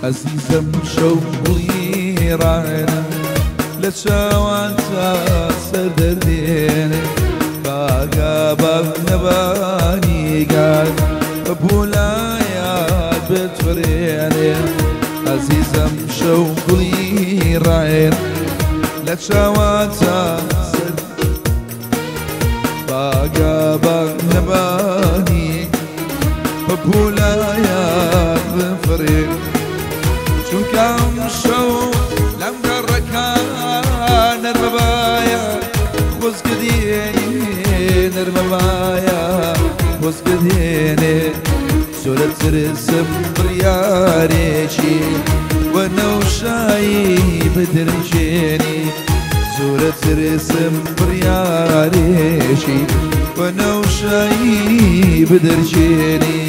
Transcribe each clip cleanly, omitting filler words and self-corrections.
عەزیزم شەو گوڵی ڕاهێنە لە چاوان تا سەر دەردێنێ باگا باغ نەبانیگار بە پولایات بتفرێنێ عەزیزم شەو گوڵی ڕاهێنە لە چاوان تا سەر باگا باغ نەبانی بە پولایات بفرێنێ چونکەم شەو لەم گەڕەکان نەرمەبایە خۆزگە دێنێ نەرمەبایە خۆزگە دێنێ زۆرە ترسم بڕیارێکی وە نەوشایی بدرژێنی زۆرە ترسم بڕیارێکی وە نەوشایی بدرژێنی.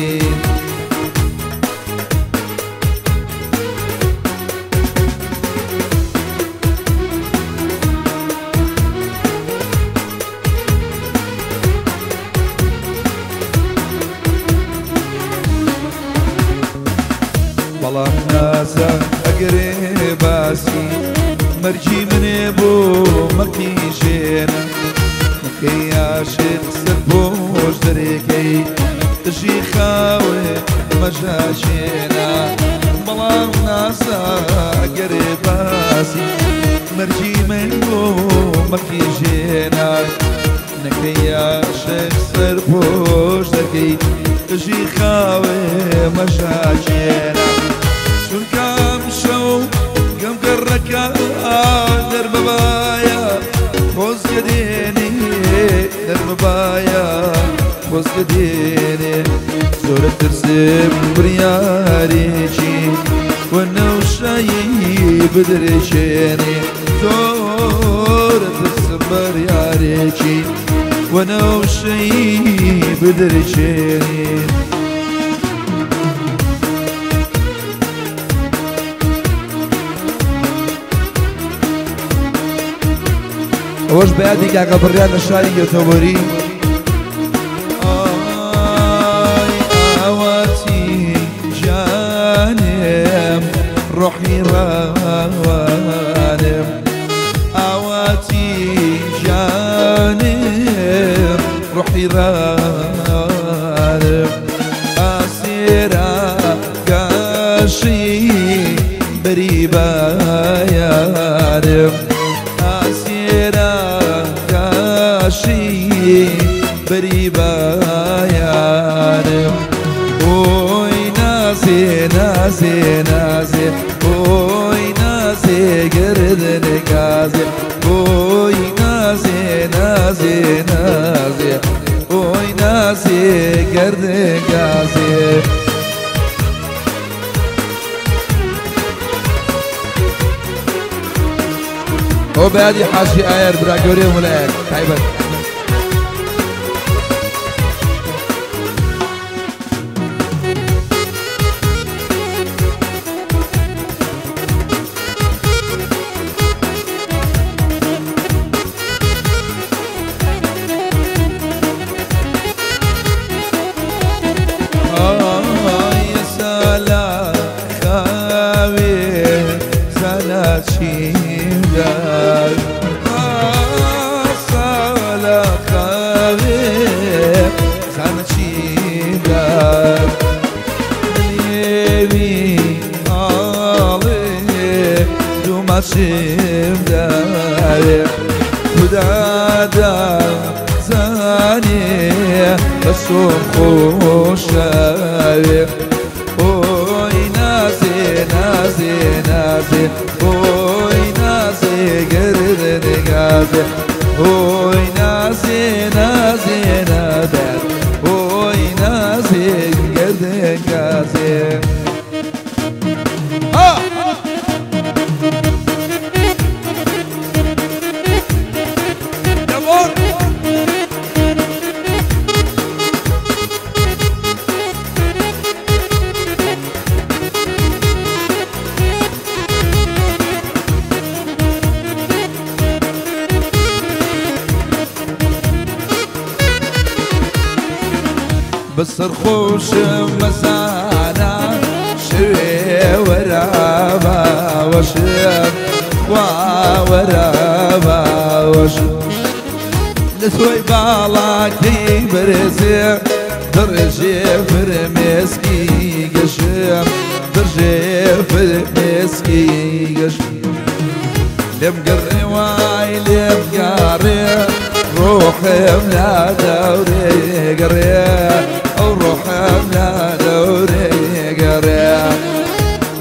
بەڵام نازە ئەگەرێ باسی مەرجی منێ بۆ مەقیژێنە مەکەی عاشق سەر پۆش دەرێکەی دژی خاوێ مەژاژێنە بەڵام نازە ئەگەرێ باسی مەرجی من بۆ مەقیژێنە نەکەی عاشق سەر پۆش دەرکەی دژی خاوێ مەژاژێنە چونکەم شەو گەم گەڕەکە نەرمەبایە خۆزگە دێنێ نەرمەبایە خۆزگە دێنێ زۆرە ترسم بڕیارێکی وە نەوشایی بدرێژێنێ زۆرە ترسم بڕیارێکی وە نەوشایی بدرێژێنێ. ئەوەش بەیادی کاکە بڕیار لە شاری گێتۆبۆری. ئای ئاواتی جانم ڕۆحی ڕاوانم ئاواتی جانم ڕۆحی ڕاوانم ئاسێرا گاشی بەری بایانم ئاسێرا گاشی بەری بایانم ئۆی نازێ نازێ نازێ ئۆی نازێ گردن گازێ ئۆی نازێ نازێ نازێ ئۆی نازێ گردن گازێ. ئەوە بەیادی حاجی ئایەر برا گەورەی وڵایەک تایبەت. ئای سالا خاوێ زانا چیم دار سالا خاوێ زانا چیم دار لێوی ئاڵێ دووماچیم داوێ خودادا زانێ بەسۆم خۆشاوێ ئۆی نازێ نازێ نازێ ئۆی نازێ گردن گازێ ئۆی نازێ نازێ نادات ئۆی نازێ گردن گازێ. دەبۆر. بەسەر خۆشم مەزانە شوێ وەرە باوەشم خوا وەرە باوەشم لە تۆی باڵاکەی بەرزێ دڕژێ فرمێسکی گەشم دڕژێ فرمێسکی گەشم لێم گەڕێ وای لێم گەڕێ ڕۆحم لا دەورێ گەڕێ ئەو ڕۆحم لا دەورێ گەڕێ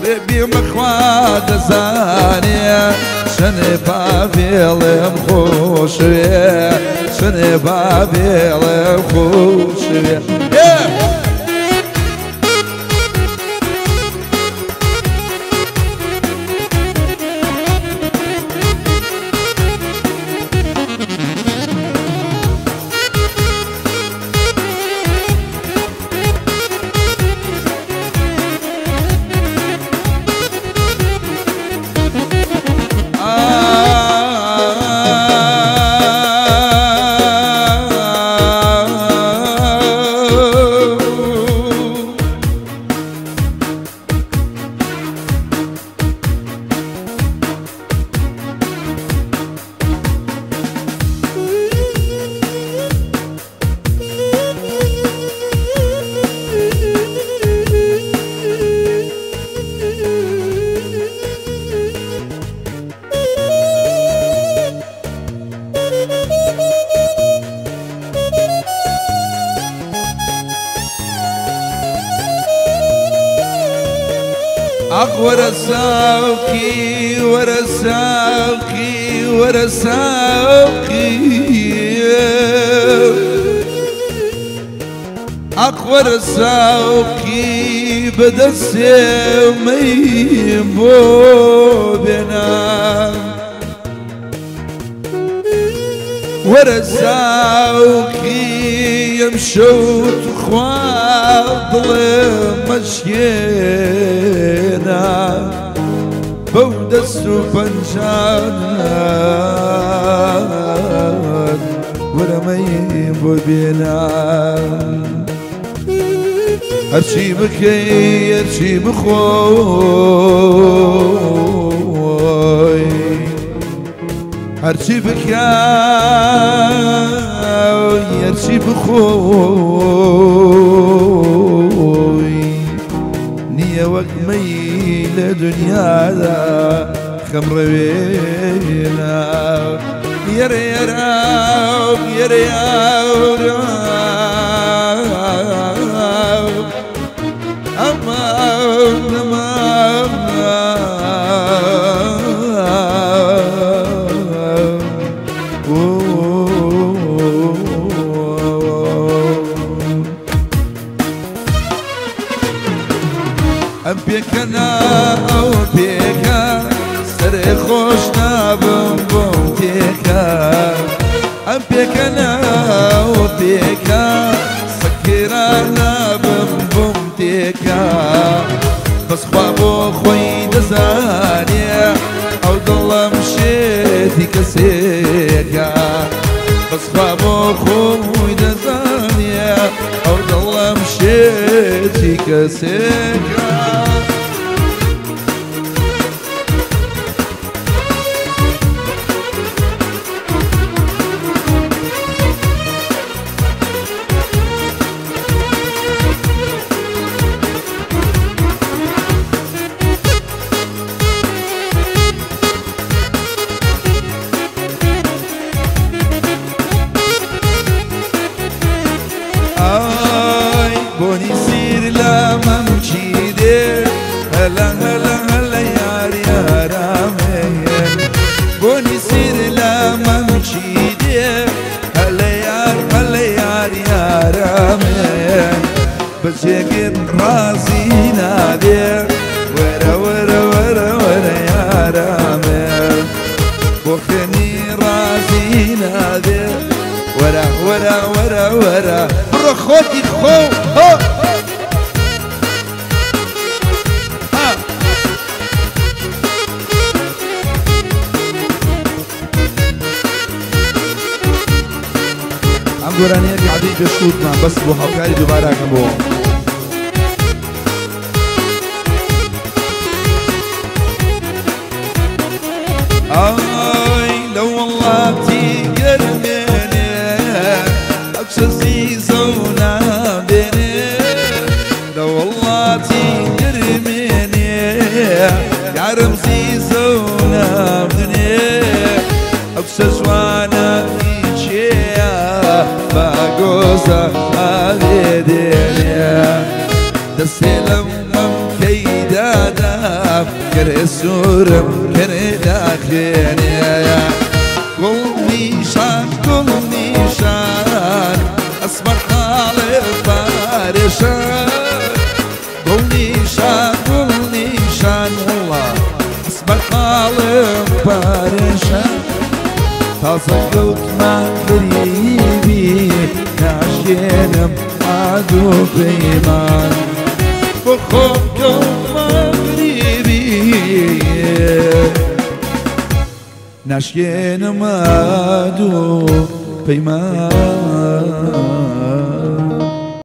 ڕێبیمە خوا دەزانێ چەنێ باوێڵێم خۆشوێ چەنێ باوێڵێم خۆشوێ. ورساوكي ورساوكي ورساوكي أقوى رساوكي بدسي ميم بنا ورساوكي يمشوت خواضل مشينا بودس وفنجان ورمي بنا هرشي بكي هرشي بخوي هرشي بكي هرشي بخوي نية وقمي لدنيا ذا خمر وينا يري يراو يري يراو أما أما ئەم پێکەنا ئەو پێکە سەرێ خۆش نابم بۆم تێکە ئەم پێکەنا ئەو پێکە سەکرا نابم بۆم تێکە بەس خوا بۆ خۆی دەزانێ ئەو دڵم شێتی کەسێکە بەس خوا بۆ خۆی دەزانێ ئەو دڵم شێتی کەسێکە. هلا هلا هلا يار يارامين بوني سير لا ممشي هلا يار هلا يار يارامين بس يقن راسي نادي ورا ورا ورا ورا يارامين بوخني راسي نادي ورا ورا ورا ورا برو خوتي خو هو ئەم گۆرانیە بیعادەی پێشووتمان بەس بۆ هاوکاری دووباراکەم بۆ. ئای لە وڵاتی گەرمێنێ ئەو کچە زیزە و نابێنێ، لە وڵاتی گەرمێنێ یارم زیزە و نابێنێ، ئەو کچە جوانە هیچێیە با گۆزە ئاوێ دێنێ. دەستێ لەم مەمکەی دادام کەرێ سوورم کەرێ داخێنێ. گوڵ نیشان گوڵ نیشان ئەسمەر حاڵێ پارێشان، گوڵ نیشان گوڵ نیشان وڵا ئەسمەر حاڵێ پارێشان. تازە کەوتمان غەریبی ناشێنم عاد و پەیمان، بۆ خۆم کەوتمان غەریبی ناشکێنم عاد و پەیمان.